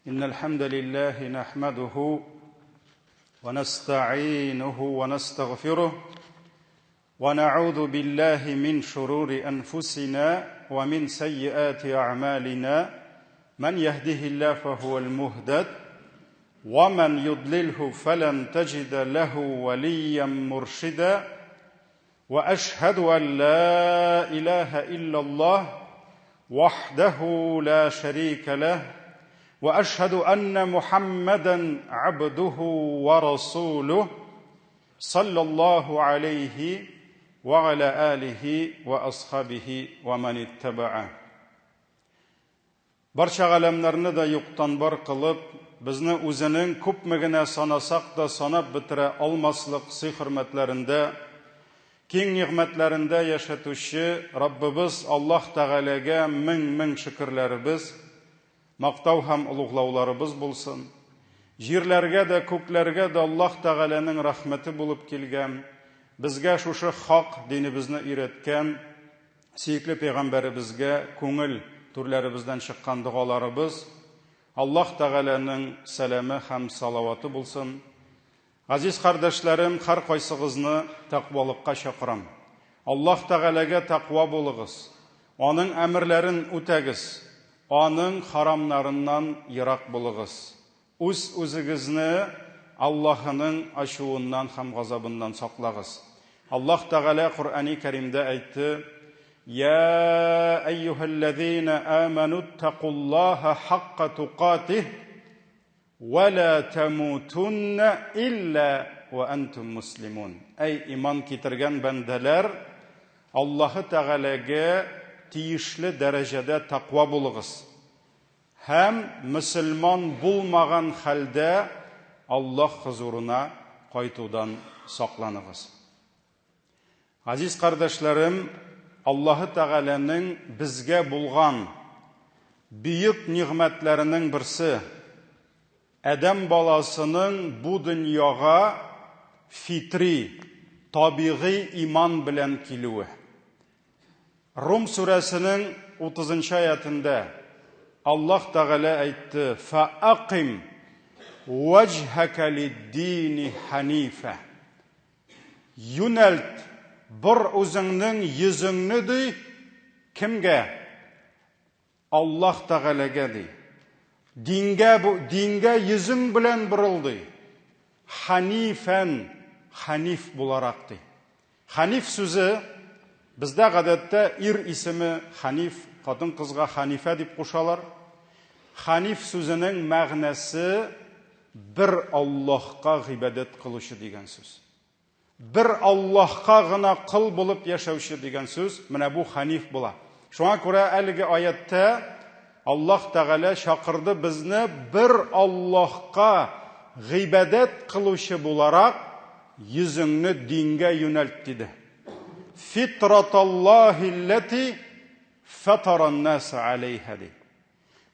إن الحمد لله نحمده ونستعينه ونستغفره ونعوذ بالله من شرور أنفسنا ومن سيئات أعمالنا من يهده الله فهو المهتد ومن يضلله فلن تجد له وليا مرشدا واشهد ان لا اله الا الله وحده لا شريك له واشهد ان محمدا عبده ورسوله صلى الله عليه وعلى اله واصحابه ومن اتبعه. Барча галәмнәрне дә юктан бар кылып, безне үзенең күпме генә санасак та санап бетерә алмаслык сый-хөрмәтләрендә, киң нигъмәтләрендә яшәтүче Раббыбыз Аллаһ Тәгаләгә мең-мең шөкерләребез, мактау һәм олуглауларыбыз булсын. Җирләргә дә, күкләргә дә Аллаһ Тәгаләнең рәхмәте булып килгән, безгә шушы хак динебезне өйрәткән, Сөекле пәйгамбәребезгә күңел түрләребездән чыккан догаларыбыз, Аллаһ Тәгаләнең сәламе һәм салаваты булсын. Газиз кардәшләрем, һәркайсыгызны тәкъвалыкка чакырам. Аллаһ Тәгаләгә тәкъва булыгыз. Аның әмерләрен үтәгез. Аның харамнарыннан ерак булыгыз. Үз-үзегезне Аллаһының ачуыннан һәм газабыннан саклагыз. Аллаһ Тәгалә Коръәни Кәримдә әйтте, Йә әйюһәлләзина амәнүттәкуллаһа хакка тукатиһ вә лә тәмутунна илля вә әнтум муслимун. Әй иман китергән бәндәләр, Аллаһы Тәгаләгә тиешле дәрәҗәдә тәкъва булыгыз. Һәм мөселман булмаган хәлдә Аллаһ хозурына кайтудан сакланыгыз. Газиз кардәшләрем, Аллаһы Тәгаләнең безгә булган бөек нигъмәтләренең берсе, адәм баласының бу дөньяга фитри, табигый иман белән килүе. Рум сүрәсенең 30 аятендә Аллаһ Тәгалә әйтте: "Фааким ваҗһака лид-дини ханифа." Юнәлт, бор үзеңнең йөзеңне ди, кемгә? Аллаһ Тәгаләгә ди. Дингә бу дингә йөзең белән борыл ди. Ханифән, ханиф буларак ди. Ханиф сүзе бездә гадәттә ир исеме Ханиф, хатын-кызга Ханифә дип кушалар. Ханиф сүзенең мәгънәсе бер Аллаһка гыйбадәт кылучы дигән сүз. Бер Аллаһка гына кол булып яшәүче дигән сүз, менә бу ханиф була. Шуңа күрә әлеге аятта Аллаһ Тәгалә чакырды безне бер Аллаһка гыйбадәт кылучы буларак йөзеңне дингә юнәлт диде. Фитраталлаһи лләти фатаран наса алейха ди.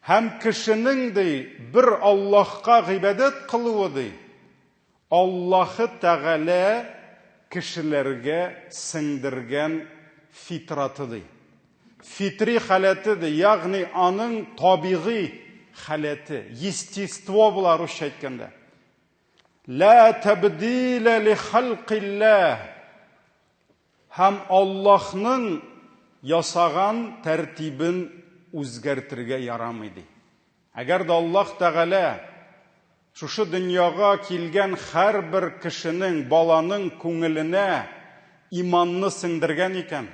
Һәм кешенең ди бер Аллаһка гыйбадәт кылуы ди Аллаһы Тәгалә кешеләргә сеңдергән фитраты ди. Фитри халәте ди, ягъни аның табигый халәте, естество була русча әйткәндә. Ла табдилә ли халкилләһ. Һәм Аллаһның ясаган тәртибен үзгәртергә ярамый ди. Әгәр дә Аллаһ Тәгалә шушы дөньяга килгән һәрбер кешенең, баланың күңеленә иманны сеңдергән икән,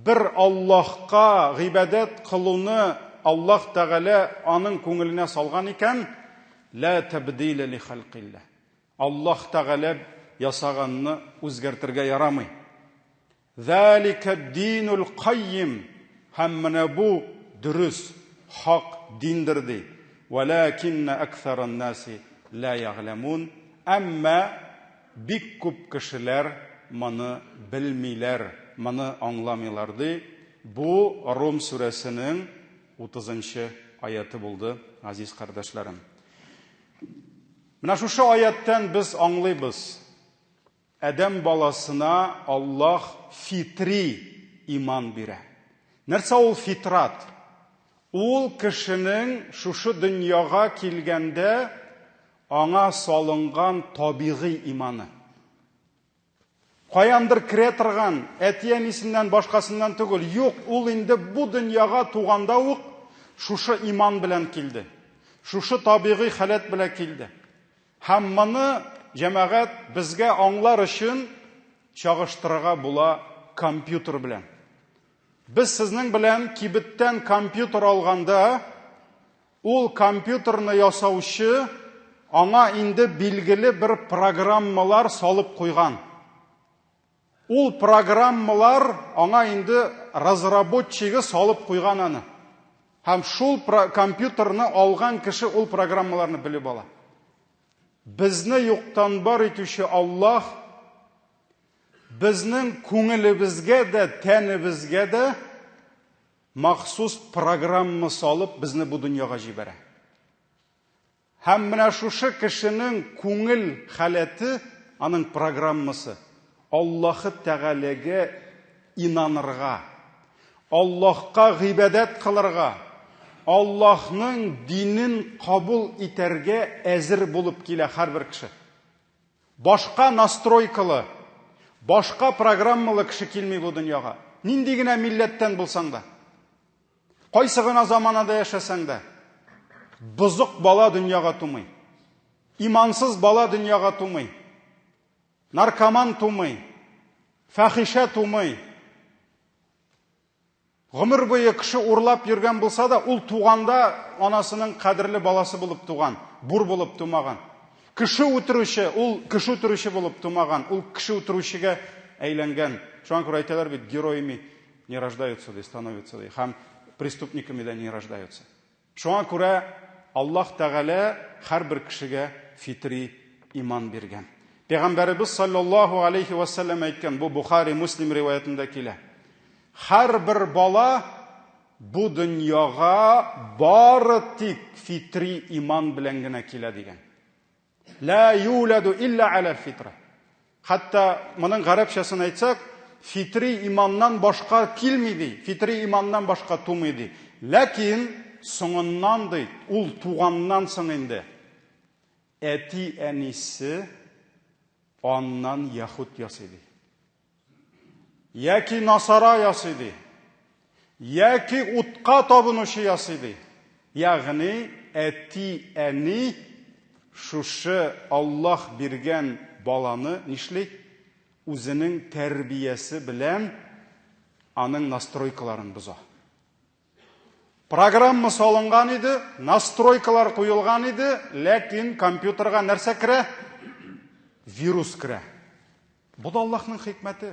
бер Аллаһка гыйбадәт кылуны Аллаһ Тәгалә аның күңеленә салган икән, лә тәбдилә ли халкилләһ. Аллаһ Тәгалә ясаганны үзгәртергә ярамый. Зәликә динул каййим һәм менә бу дөрес, хак диндер ди. Вәләкиннә әксәран наси ла ягъләмун. Әмма бик күп кешеләр моны белмиләр, моны аңламыйлар ди. Бу Рум сүрәсенең 30 нчы аяты булды, газиз кардәшләрем. Менә шушы аяттән без аңлыйбыз, адәм баласына Аллаһ фитри иман бирә. Нәрсә ул фитрат? Ул кешенең шушы дөньяга килгәндә аңа салынган табигый иманы. Каяндыр керә торган, әти-әнисеннән башкасыннан түгел. Юк, ул инде бу дөньяга туганда ук шушы иман белән килде. Шушы табигый халәт белән килде. Һәм моны, җәмәгать, безгә аңлар өчен чагыштырырга була компьютер белән. Без сезнең белән кибеттән компьютер алганда, ул компьютерны ясаучы аңа инде билгеле бер программалар салып куйган. Ул программалар аңа инде разработчигы салып куйган аны. Һәм шул компьютерны алган кеше ул программаларны белеп ала. Безне юктан бар итүче Аллаһ Безнең күңелебезгә дә, тәнебезгә дә махсус программа салып безне бу дөньяга җибәрә. Һәм менә шушы кешенең күңел халәте, аның программасы Аллаһы Тәгаләгә инанырга, Аллаһка гыйбадәт кылырга, Аллаһның динен кабул итәргә әзер булып килә һәрбер кеше. Башка настройкалы, башка программалы кеше килми бу дөньяга. Нинди генә милләттән булсаң да. Кайсы гына заманада яшәсәң дә. Бозык бала дөньяга тумый. Имансыз бала дөньяга тумый. Наркоман тумый. Фәхишә тумый. Гомер буе кеше урлап йөргән булса да, ул туганда анасының кадерле баласы булып туган, бур булып тумаган. Кеше үтерүче, ул кеше үтерүче булып тумаган, ул кеше үтерүчегә әйләнгән. Шуңа күрә әйтәләр бит, героями не рождаются, ди, становятся, ди, һәм преступниками да не рождаются. Шуңа күрә Аллаһ Тәгалә һәрбер кешегә фитри иман биргән. Пәйгамбәребез саллаллаһу алейхи ва саллям әйткән, бу Бухари, Муслим риваятендә килә. Һәрбер бала бу дөньяга бары тик фитри иман белән генә килә дигән. Ла юладу илля аля фитра. Хәтта моның гарәпчәсен әйтсәк, фитри иманнан башка килми ди, фитри иманнан башка тумый ди. Ләкин соңыннан ди, ул туганнан соң инде әти-әнисе аннан яхуд ясый ди. Яки насара ясый ди. Яки утка табынучы ясый ди. Ягъни әти-әни шушы Аллаһ биргән баланы нишли? Үзенең тәрбиясе белән аның настройкаларын боза. Программа салынган иде, настройкалар куелган иде, ләкин компьютерга нәрсә керә? Вирус керә. Бу да Аллаһның хикмәте.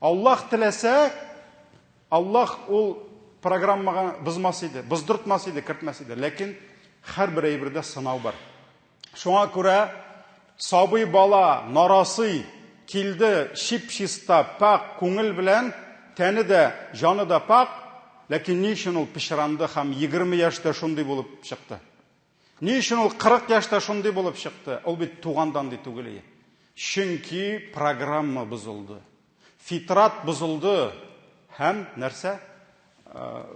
Аллаһ теләсә, Аллаһ ул программага бозмас иде, боздыртмас иде, кертмәс иде. Ләкин һәрбер әйбердә сынау бар. Шуңа күрә сабый бала, нарасый килде чип-чиста, пакь күңел белән, тәне дә, җаны да пакь, ләкин ни өчен ул пычранды һәм 20 яшьтә шундый булып чыкты? Ни өчен ул 40 яшьтә шундый булып чыкты? Ул бит тугандан ди түгел ие. Чөнки программа бозылды. Фитрат бозылды һәм нәрсә?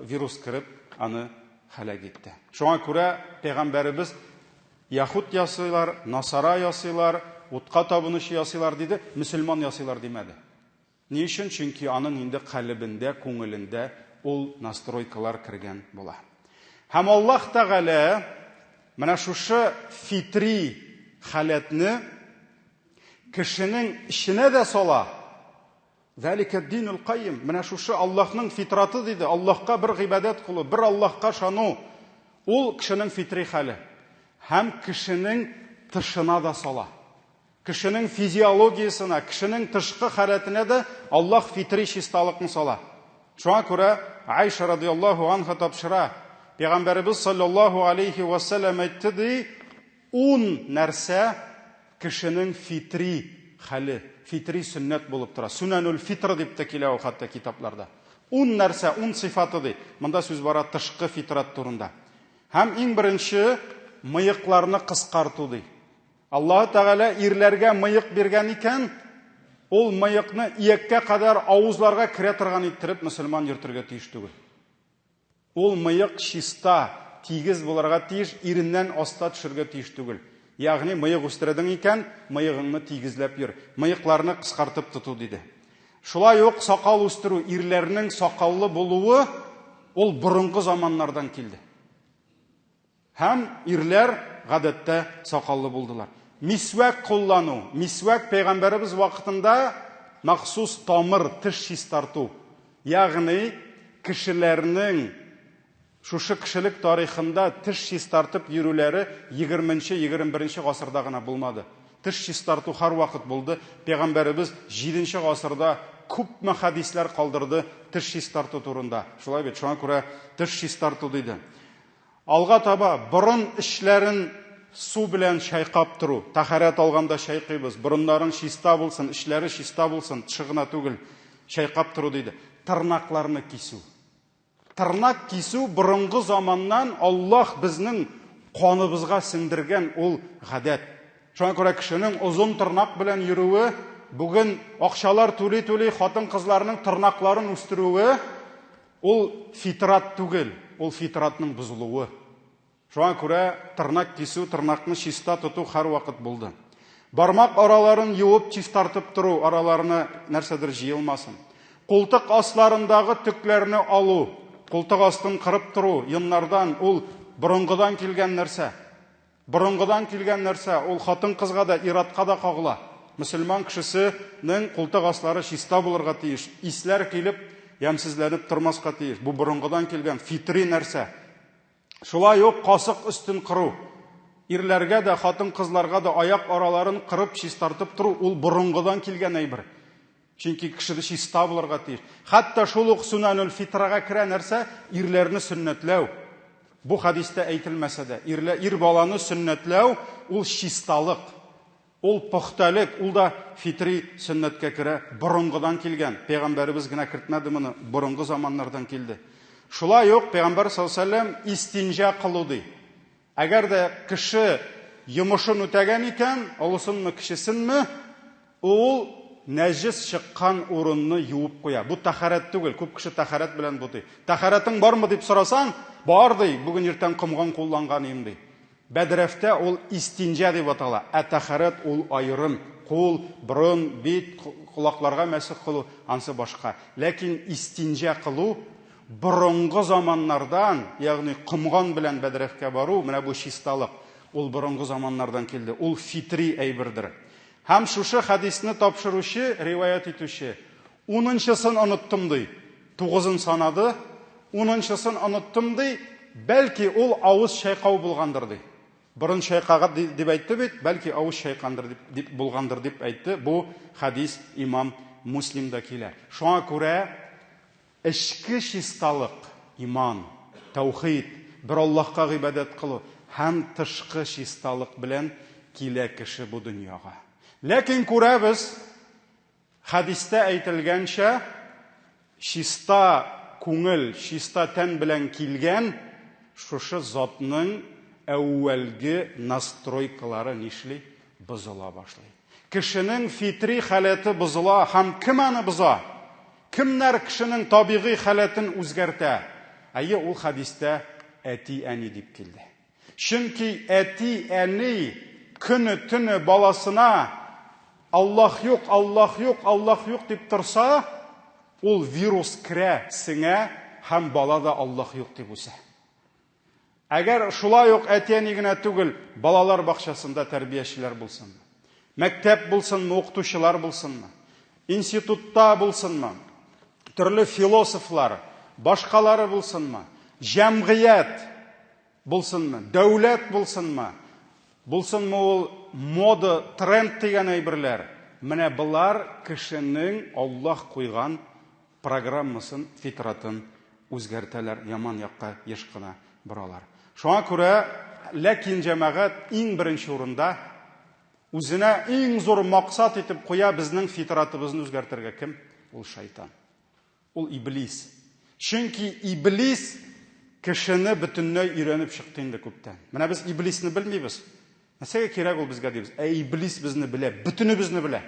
Вирус кереп, аны һәлак итте. Шуңа күрә пәйгамбәребез яхуд ясыйлар, насара ясыйлар, утка табынучы ясыйлар диде, мөселман ясыйлар димәде. Ни өчен? Чөнки аның инде калебендә, күңелендә ул настройкалар кергән була. Һәм Аллаһ Тәгалә менә шушы фитри халәтне кешенең эченә дә сала. Зәликә динул кайим. Менә шушы Аллаһның фитраты диде. Аллаһка бер гыйбадәт кылу, бер Аллаһка шану. Ул кешенең фитри хәле. Һәм кешенең тышына да сала. Кешенең физиологиясенә, кешенең тышкы халәтенә дә Аллаһ фитри чисталыкны сала. Шуңа күрә Айша радиаллаһу анха тапшыра. Пәйгамбәребез саллаллаһу алейхи ва саллям әйтте ди, ун нәрсә кешенең фитри хәле, фитри сөннәт булып тора. Сүнәнул фитр дип тә килә ул хәтта китапларда. Ун нәрсә, ун сыйфаты ди. Монда сүз бара тышкы фитрат турында. Һәм иң беренче мыекларны кыскарту ди. Аллаһы Тәгалә ирләргә мыек биргән икән, ул мыекны ияккә кадәр авызларга керә торган иттереп мөселман йөртергә тиеш түгел. Ул мыек чиста, тигез булырга тиеш, иреннән аста төшергә тиеш түгел. Ягъни мыек үстердең икән, мыегыңны тигезләп йөр. Мыекларны кыскартып тоту, диде. Шулай ук сакал үстерү, ирләрнең сакаллы булуы ул борынгы заманнардан килде. Һәм ирләр, гадәттә, сакаллы булдылар. Мисвәк куллану. Мисвәк пәйгамбәребез вакытында махсус тамыр, теш чистарту. Ягъни кешеләрнең шушы кешелек тарихында теш чистартып йөрүләре егерменче, 21 гасырда гына булмады. Теш чистарту һәрвакыт булды. Пәйгамбәребез җиденче гасырда күпме хәдисләр калдырды теш чистарту турында. Шулай бит, шуңа күрә теш чистарту диде. Алга таба борын эчләрен су белән чайкап тору. Тәһарәт алганда чайкыйбыз. Борыннарың чиста булсын, эчләре чиста булсын, тышы гына түгел. Чайкап тору диде. Тырнакларны кисү. Тырнак кисү борынгы заманнан Аллаһ безнең каныбызга сеңдергән ул гадәт. Шуңа күрә кешенең озын тырнак белән йөрүе, бүген акчалар түли-түли хатын-кызларның тырнакларын үстерүе Ул фитрат түгел, ул фитратның бозылуы. Шуңа күрә тырнак кисү, тырнакны чиста тоту һәрвакыт булды. Бармак араларын юып, чистартып тору, араларына нәрсәдер җыелмасын. Култык асларындагы төкләрне алу, култык астын кырып тору, йоннардан, ул борынгыдан килгән нәрсә. Борынгыдан килгән нәрсә, ул хатын-кызга да, ир-атка да кагыла. Мөселман кешесенең култык аслары чиста булырга тиеш, исләр килеп, ямьсезләнеп тормаска тиеш. Бу борынгыдан килгән фитри нәрсә. Шулай ук касык өстен кыру. Ирләргә дә, хатын-кызларга да аяк араларын кырып, чистартып тору, ул борынгыдан килгән әйбер. Чөнки кеше чиста булырга тиеш. Хәтта шул ук сунанул фитрага керә нәрсә? Ирләрне сөннәтләү. Бу хәдистә әйтелмәсә дә, ирлә, ир баланы сөннәтләү ул чисталык, ул пөхтәлек, ул да фитри сөннәткә керә, борынгыдан килгән. Пәйгамбәребез генә кертмәде моны, борынгы заманнардан килде. Шулай ук пәйгамбәр саллаллаһу алейһи вәсәлләм истинҗа кылу ди. Әгәр дә кеше йомышын үтәгән икән, олысынмы, кечесенме, ул нәҗес чыккан урынны юып куя. Бу тәһарәт түгел, күп кеше тәһарәт белән бутый. Тәһарәтең бармы дип сорасаң, бар ди, бүген иртән комган кулланган идем ди. Бәдрәфтә ул истинҗа дип атала, ә тәһарәт ул аерым. Кул, борын, бит, колакларга мәсех кылу, ансы башка. Ләкин истинҗа кылу Борынгы заманнардан, ягъни комган белән бәдрәфкә бару, менә бу чисталык, ул борынгы заманнардан килде, ул фитри әйбердер. Һәм шушы хәдисне тапшыручы, риваять итүче, унынчысын оныттым ди, тугызын санады, унынчысын оныттым ди, бәлки ул авыз чайкау булгандыр ди. Борын чайкаган дип әйтте бит, бәлки авыз чайкандыр дип, дип булгандыр дип әйтте. Бу хәдис имам Муслимда килә. Шуңа күрә Эчке чисталык, иман, тәүхид, бер Аллаһка гыйбадәт кылу һәм тышкы чисталык белән килә кеше бу дөньяга. Ләкин күрәбез, хәдистә әйтелгәнчә, чиста күңел, чиста тән белән килгән шушы затның әүвәлге настройкалары нишли? Бозыла башлый. Кешенең фитри халәте бозыла һәм кем аны боза? Кемнәр кешенең табигый халәтен үзгәртә? Әйе, ул хәдистә әти-әни дип килде. Чөнки әти-әни көне-төне баласына Аллаһ юк, Аллаһ юк, Аллаһ юк дип торса, ул вирус керә, сеңә һәм бала да Аллаһ юк дип үсә. Әгәр шулай ук әти-әни генә түгел, балалар бакчасында тәрбиячеләр булсынмы, мәктәп булсынмы, укытучылар булсынмы, институтта булсынмы, төрле философлар, башкалары булсынмы, җәмгыять булсынмы, дәүләт булсынмы, булсынмы ул мода, тренд дигән әйберләр, менә болар кешенең Аллаһ куйган программасын, фитратын үзгәртәләр, яман якка еш кына боралар. Шуңа күрә, ләкин җәмәгать иң беренче урында үзенә иң зур максат итеп куя безнең фитратыбызны үзгәртергә кем? Ул шайтан. Ул иблис. Чөнки иблис кешене бөтенләй өйрәнеп чыкты инде күптән. Менә без иблисне белмибез. Нәрсәгә кирәк ул безгә дибез. Ә иблис безне белә, бөтенебезне белә.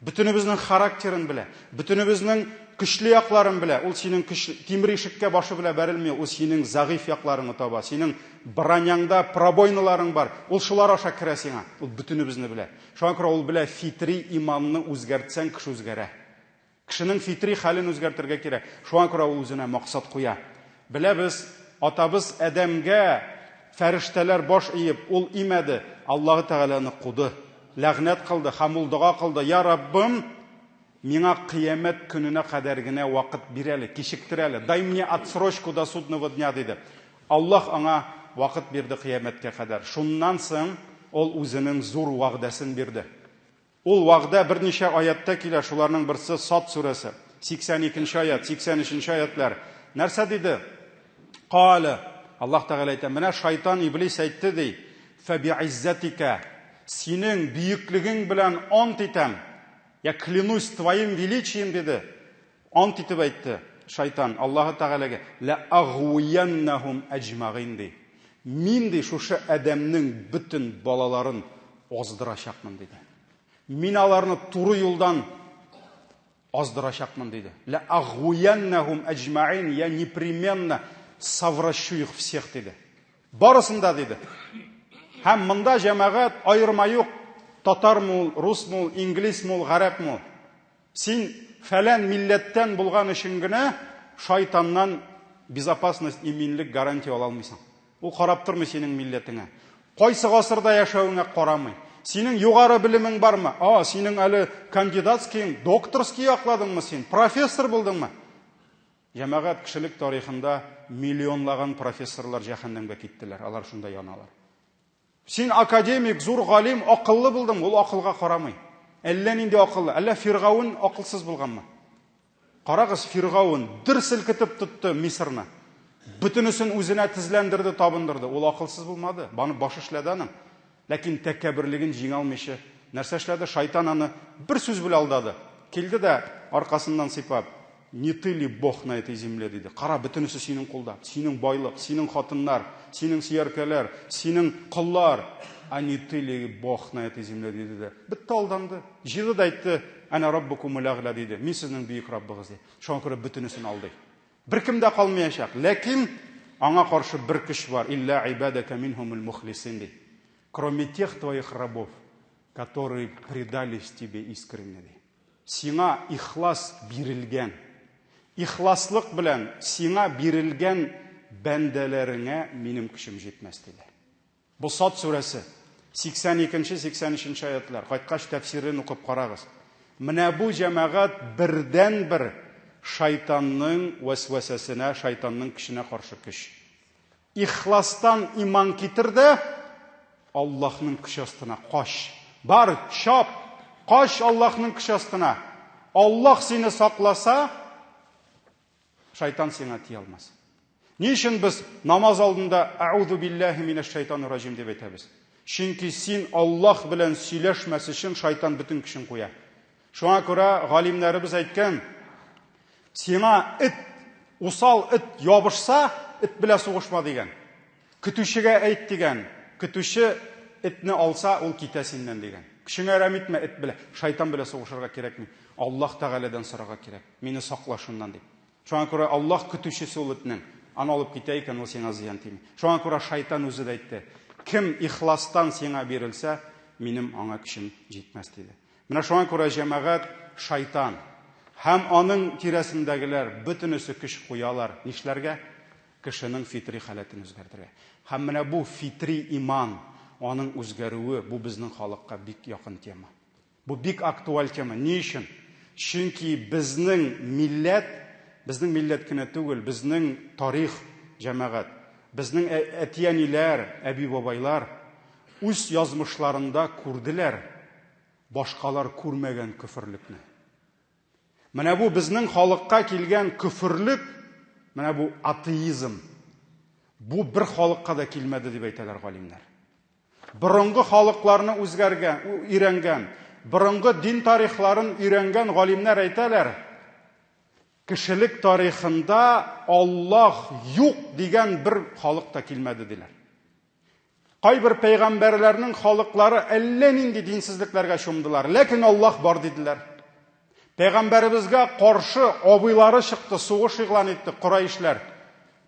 Бөтенебезнең характерын белә, бөтенебезнең көчле якларын белә. Ул синең көчле тимер ишеккә башы белән бәрелми, ул синең зәгыйфь якларыңны таба. Синең броняңда пробойналарың бар. Ул шулар аша керә сиңа. Ул бөтенебезне белә. Шуңа күрә ул белә, фитри иманны үзгәртсәң, кеше үзгәрә. Кешенең фитри хәлен үзгәртергә кирәк. Шуңа күрә ул үзенә максат куя. Беләбез, атабыз Адәмгә фәрештәләр баш иеп, ул имәде, Аллаһы Тәгалә аны куды, ләгънәт кылды һәм ул дога кылды, Я Раббым, миңа кыямәт көненә кадәр генә вакыт бир әле, кичектер әле, дай мне отсрочку до судного дня, диде. Аллаһ аңа вакыт бирде кыямәткә кадәр. Шуннан соң ул үзенең зур вәгъдәсен бирде. Ул вәгъдә берничә аятьтә килә, шуларның берсе Сад сүрәсе, 82 нче аять, 83 нче аятьләр. Нәрсә диде? Кале, Аллаһ Тәгалә әйтә, менә шайтан иблис әйтте ди, фәбииззәтикә, синең бөеклегең белән ант итәм, я клянусь твоим величием, диде. Ант итеп әйтте шайтан Аллаһы Тәгаләгә, лә агъвияннәһум әҗмәгыйн ди. Мин ди шушы адәмнең бөтен балаларын аздырачакмын диде. Мин аларны туры юлдан аздырачакмын диде. Лә агъвияннәһум әҗмәгыйн, я непременно совращу их всех диде. Барысын да диде. Һәм монда җәмәгать аерма юк, татармы ул, русмы ул, инглизме ул, гарәпме ул. Син фәлән милләттән булган өчен генә шайтаннан безопасность, иминлек, гарантия ала алмыйсың. Ул карап тормый синең милләтеңә. Кайсы гасырда яшәвеңә карамый. Синең югары белемең бармы? А, синең әле кандидатскиең, докторский якладыңмы син? Профессор булдыңмы? Җәмәгать кешелек тарихында миллионлаган профессорлар җәһәннәмгә киттеләр. Алар шунда яналар. Син академик, зур галим, акыллы булдың, ул акылга карамый. Әллә нинди акыллы, әллә Фиргаун акылсыз булганмы? Карагыз, Фиргаун дер селкетеп тотты Мисырны. Бөтенесен үзенә тезләндерде, табындырды. Ул акылсыз булмады, баны баш эшләде аның. Ләкин тәкәбберлеген җиңә алмыйча нәрсә эшләде? Шайтан аны бер сүз белән алдады. Килде дә аркасыннан сыйпап, Не ты ли Бог на этой земле, диде. Кара, бөтенесе синең кулда. Синең байлык, синең хатыннар, синең сөяркәләр, синең коллар. А не ты ли Бог на этой земле, диде дә. Бетте алданды. Җыйды да әйтте, Әнә раббукумул әгъля, диде. Мин сезнең бөек Раббыгыз, ди. Шуңа күрә бөтенесен алдый. Беркем дә калмаячак. Ләкин аңа каршы бер көч бар. Илля ибадака минһумул мухлисин, ди. Кроме тех твоих рабов, которые предались тебе искренне, ди. Сиңа ихлас бирелгән, ихласлык белән сиңа бирелгән бәндәләреңә минем көчем җитмәс, диде. Бу Сад сүрәсе, 82 нче, 83 нче аятлар. Кайткач тәфсирен укып карагыз. Менә бу җәмәгать бердәнбер шайтанның вәсвәсәсенә, шайтанның көченә каршы көч. Ихластан иман китер дә, Аллаһның көче астына кач. Бар, чап, кач Аллаһның көче астына. Аллаһ сине сакласа, шайтан сиңа тия алмас. Ни өчен без намаз алдында Әүзу биллаһи минәш шайтанир раҗим дип әйтәбез? Чөнки син Аллаһ белән сөйләшмәс өчен шайтан бөтен көчен куя. Шуңа күрә галимнәребез әйткән, сиңа эт, усал эт ябышса, эт белән сугышма дигән. Көтүчегә әйт дигән. Көтүче этне алса, ул китә синнән дигән. Көчеңә әрәм итмә эт белән. Шайтан белән сугышырга кирәкми. Аллаһ Тәгаләдән сорарга кирәк. Мине сакла шуннан дип. Шуңа күрә Аллаһ көтүчесе ул этнең. Аны алып китә икән, ул сиңа зыян тими. Шуңа күрә шайтан үзе дә әйтте. Кем ихластан сиңа бирелсә, минем аңа көчем җитмәс диде. Менә шуңа күрә җәмәгать шайтан һәм аның тирәсендәгеләр бөтенесе көч куялар. Нишләргә? Кешенең фитри халәтен үзгәртергә. Һәм менә бу фитри иман, аның үзгәрүе, бу безнең халыкка бик якын тема. Бу бик актуаль тема. Ни өчен? Чөнки безнең милләт, безнең милләт кенә түгел, безнең тарих, җәмәгать, безнең әти-әниләр, әби-бабайлар үз язмышларында күрделәр башкалар күрмәгән көферлекне. Менә бу безнең халыкка килгән көферлек, менә бу атеизм, бу бер халыкка да килмәде дип әйтәләр галимнәр. Борынгы халыкларны үзгәргән, өйрәнгән, борынгы дин тарихларын өйрәнгән галимнәр әйтәләр, кешелек тарихында Аллаһ юк дигән бер халык та килмәде диләр. Кайбер пәйгамбәрләрнең халыклары әллә нинди динсезлекләргә чумдылар, ләкин Аллаһ бар диделәр. Пәйгамбәребезгә каршы абыйлары чыкты, сугыш игълан итте Курайшлар.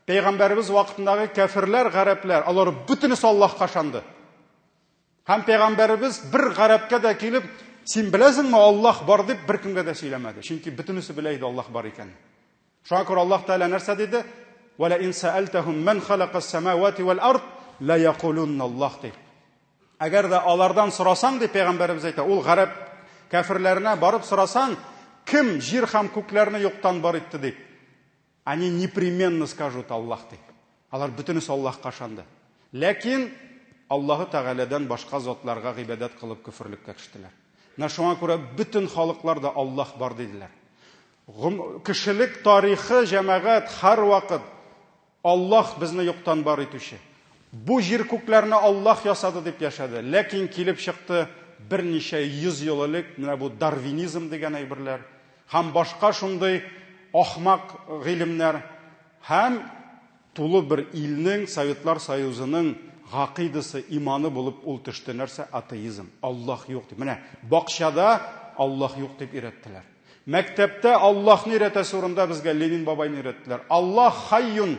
Пәйгамбәребез вакытындагы кәферләр, гарәпләр, алар бөтенесе Аллаһка ышанды. Һәм пәйгамбәребез бер гарәпкә дә килеп, син беләсеңме Аллаһ бар дип беркемгә дә сөйләмәде. Чөнки бөтенесе белә иде Аллаһ бар икәнен. Шуңа күрә Аллаһ Тәгалә нәрсә диде? Ва ла ин сәәлтәһум ман халакас самавати вал ард ла якулунна Аллаһ дип. Әгәр дә алардан сорасаң, дип пәйгамбәребез әйтә, ул гарәп кәферләренә барып сорасаң, кем җир һәм күкләрне юктан бар итте дип. Они непременно скажут Аллаһ дип. Алар бөтенесе Аллаһка ышанды. Ләкин Аллаһы Тәгаләдән башка затларга гыйбадәт кылып көферлеккә төштеләр. Менә шуңа күрә бөтен халыклар да Аллаһ бар диделәр. Кешелек тарихы, җәмәгать, һәрвакыт Аллаһ безне юктан бар итүче. Бу җир күкләрне Аллаһ ясады дип яшәде. Ләкин килеп чыкты берничә йөз ел элек менә бу дарвинизм дигән әйберләр һәм башка шундый ахмак гыйлемнәр һәм тулы бер илнең, Советлар Союзының гакыйдасы, иманы булып ул төште. Нәрсә? Атеизм. Аллаһ юк дип. Менә бакчада Аллаһ юк дип өйрәттеләр. Мәктәптә Аллаһны өйрәтәсе урында безгә Ленин бабайны өйрәттеләр. Аллаһ хайюн,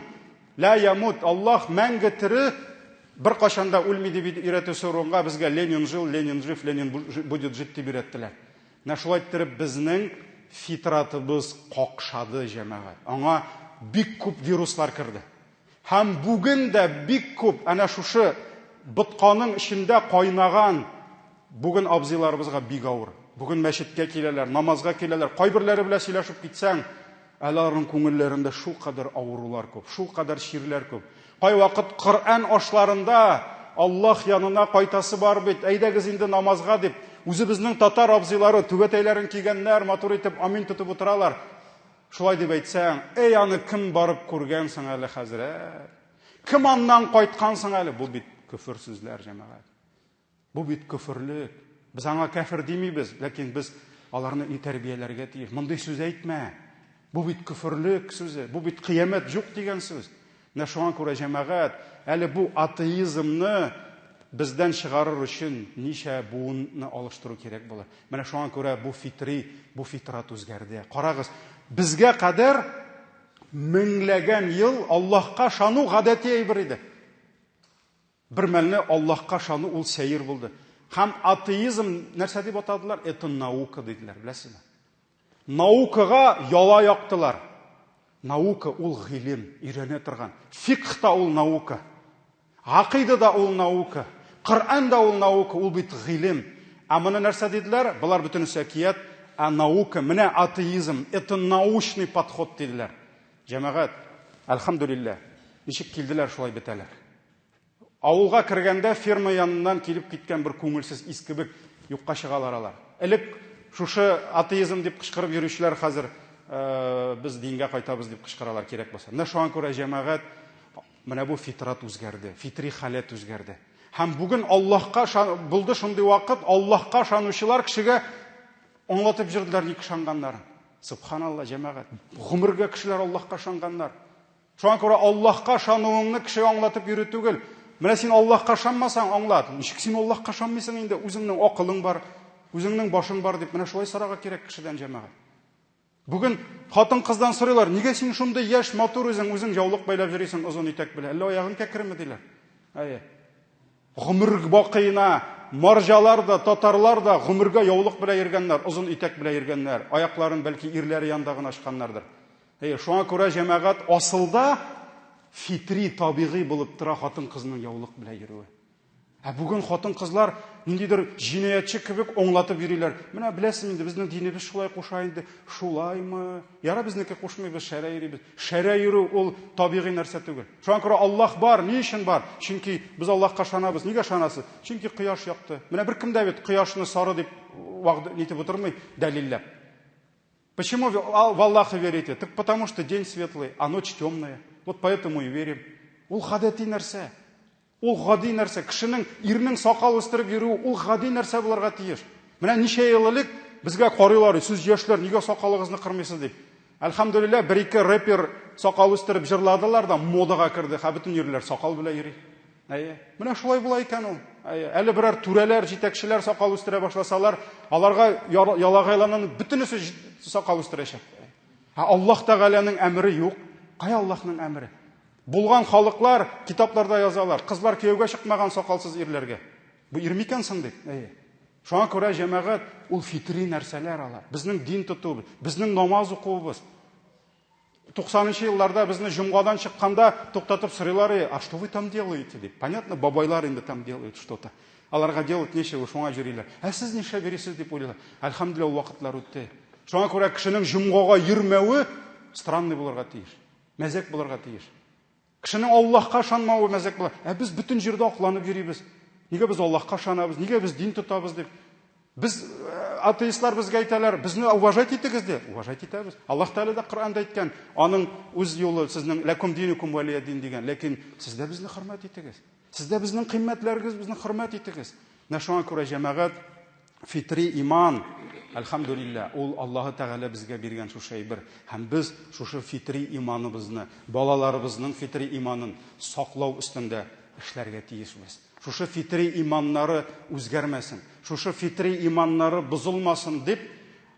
ла ямут, Аллаһ мәңге тере, беркайчан да үлми дип өйрәтәсе урынга безгә Ленин жил, Ленин жив, Ленин будет жить дип өйрәттеләр. Менә шулай иттереп безнең фитратыбыз какшады, җәмәгать. Аңа бик күп вируслар керде. Һәм бүген дә бик күп әнә шушы ботканың эчендә кайнаган бүген абзыйларыбызга бик авыр. Бүген мәчеткә киләләр, намазга киләләр. Кайберләре белән сөйләшеп китсәң, әле аларның күңелләрендә шулкадәр авырулар күп, шулкадәр чирләр күп. Кайвакыт Коръән ашларында Аллаһ янына кайтасы бар бит, әйдәгез инде намазга дип, үзебезнең татар абзыйлары түбәтәйләрен кигәннәр, матур итеп амин тотып утыралар. Шулай дип әйтсәң, эй, аны кем барып күргән соң әле, хәзрәт? Кем аннан кайткан соң әле? Бу бит көфер сүзләр, җәмәгать. Бу бит көферлек. Без аңа кәфер димибез, ләкин без аларны и тәрбияләргә тиеш. Мондый сүз әйтмә. Бу бит көферлек сүзе, бу бит кыямәт юк дигән сүз. Менә шуңа күрә, җәмәгать, әле бу атеизмны бездән чыгарыр өчен ничә буынны алыштыру кирәк булыр. Менә шуңа күрә бу фитри, бу фитрат үзгәрде. Карагыз, безгә кадәр меңләгән ел Аллаһка ышану гадәти әйбер иде. Бер мәлне Аллаһка ышану ул сәер булды. Һәм атеизм нәрсә дип атадылар? Это наука диделәр, беләсезме? Наукага яла яктылар. Наука ул гыйлем, өйрәнә торган. Фикх та ул наука. Гакыйда да ул наука. Коръән дә ул наука, ул бит гыйлем. Ә моны нәрсә диделәр? Болар бөтенесе әкият, ә наука, менә атеизм, это научный подход диделәр. Җәмәгать, әлхәмдүлилләһ, ничек килделәр, шулай бетәләр. Авылга кергәндә ферма яныннан килеп киткән бер күңелсез ис кебек юкка чыгалар алар. Элек шушы атеизм дип кычкырып йөрүчеләр хәзер э, без дингә кайтабыз дип кычкыралар кирәк булса. Менә шуңа күрә җәмәгать менә бу фитрат үзгәрде, фитри халәт үзгәрде. Һәм бүген Аллаһка булды шундый вакыт, Аллаһка ышанучылар кешегә аңлатып җөрделәр ник ышанганнарын. Субханалла, җәмәгать. Гомергә кешеләр Аллаһка ышанганнар. Шуңа күрә Аллаһка ышануыңны кешегә аңлатып йөрү түгел. Менә син Аллаһка ышанмасаң, аңлат. Ничек син Аллаһка ышанмыйсың инде? Үзеңнең акылың бар, үзеңнең башың бар дип, менә шулай сорарга кирәк кешедән, җәмәгать. Бүген хатын-кыздан сорыйлар, нигә син шундый яшь, матур үзең, үзең яулык бәйләп йөрисең озын итәк белән? Әллә аягың кәкреме диләр. Әйе. Гомер бакыена марҗалар да, татарлар да гомергә яулык белән йөргәннәр, озын итәк белән йөргәннәр. Аякларын бәлки ирләре янында гына ачканнардыр. Әйе, шуңа күрә җәмәгать асылда фитри, табигый булып тора хатын-кызның яулык белән йөрүе. Ә бүген хатын-кызлар ниндидер җинаятьче кебек аңлатып йөриләр. Менә беләсең инде, безнең динебез шулай куша инде. Шулаймы? Яра безнеке кушмый, без шәрә йөрибез. Шәрә йөрү ул табигый нәрсә түгел. Шуңа күрә Аллаһ бар. Ни өчен бар? Чөнки без Аллаһка ышанабыз. Нигә ышанасыз? Чөнки кояш якты. Менә беркем дә бит кояшны сары дип вәгъдә нитеп утырмый, дәлилләп. Почему в Аллаха верите? Так потому что день светлый, а ночь темная. Вот поэтому и верим. Ул гадәти нәрсә. Ул гади нәрсә. Кешенең, ирнең сакал үстереп йөрүе ул гади нәрсә булырга тиеш. Менә ничә ел элек безгә карыйлар, сез яшьләр нигә сакалыгызны кырмыйсыз дип. Әлхәмдүлилләһ, бер-ике рэпер сакал үстереп җырладылар да модага керде. Һә бөтен ирләр сакал белән йөри. Әйе. Менә шулай була икән ул. Әле берәр түрәләр, җитәкчеләр сакал үстерә башласалар, аларга ялагайланып бөтенесе сакал үстерәчәк. Ә Аллаһ Тәгаләнең әмере юк. Кая Аллаһның әмере? Булган халыклар китапларда язалар, кызлар кияүгә чыкмаган сакалсыз ирләргә. Бу ир микән соң дип. Әйе. Шуңа күрә җәмәгать ул фитри нәрсәләр алар. Безнең дин тотуыбыз, безнең намаз укуыбыз. 90 елларда безне җомгадан чыкканда туктатып сорыйлар, а что вы там делаете дип. Понятно, бабайлар инде там делают что-то. Аларга делать нечего, шуңа йөриләр. Ә сез нишләп йөрисез дип уйлыйлар. Әлхәмдүлилләһ, ул вакытлар үтте. Шуңа күрә кешенең җомгага йөрмәве странный булырга тиеш. Мәзәк булырга тиеш. Кешенең Аллаһка ышанмавы мәзәк була. Ә без бөтен җирдә акланып йөрибез. Нигә без Аллаһка ышанабыз? Нигә без дин тотабыз дип? Без э, атеистлар безгә әйтәләр, безне уважать итегез ди. Уважать итәбез. Аллаһ Тәгалә дә Коръәндә әйткән, аның үз юлы сезнең ләкум динукум валия дин дигән. Ләкин сез дә безне хөрмәт итегез. Сез дә безнең кыйммәтләрегез безне хөрмәт итегез. Менә шуңа күрә җәмәгать фитри иман, әлхәмдүлилләһ, ул Аллаһы Тәгалә безгә биргән шушы әйбер. Һәм без шушы фитри иманыбызны, балаларыбызның фитри иманын саклау өстендә эшләргә тиешбез. Шушы фитри иманнары үзгәрмәсен, шушы фитри иманнары бозылмасын дип,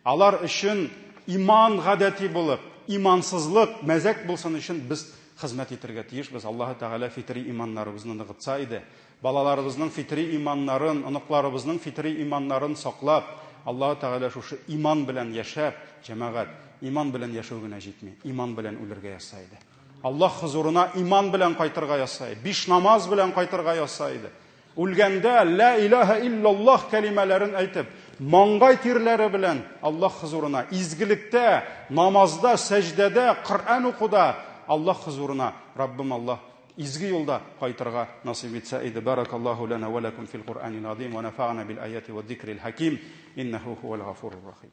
Алар өчен иман гадәти булып, имансызлык мәзәк булсын өчен без хезмәт итергә тиешбез. Аллаһы Тәгалә фитри иманнарыбызны ныгытса иде. Балаларыбызның фитри иманнарын, оныкларыбызның фитри иманнарын саклап, Аллаһы Тәгалә шушы иман белән яшәп, җәмәгать, иман белән яшәү генә җитми, иман белән үлергә язса иде. Аллаһ хозурына иман белән кайтырга язса иде. Биш намаз белән кайтырга язса иде. Үлгәндә лә илаһа иллаллаһ кәлимәләрен әйтеп, маңгай тирләре белән Аллаһ хозурына, изгелектә, намазда, сәҗдәдә, Коръән укуда Аллаһ хозурына, Раббым Аллаһ, изге юлда кайтырга насыйп итсә иде. Баракаллаһу лана ва лакум фил Куръанил азим ва нафа'на бил аяти ва зикрил хаким. Иннаху хуал гафурур рахим.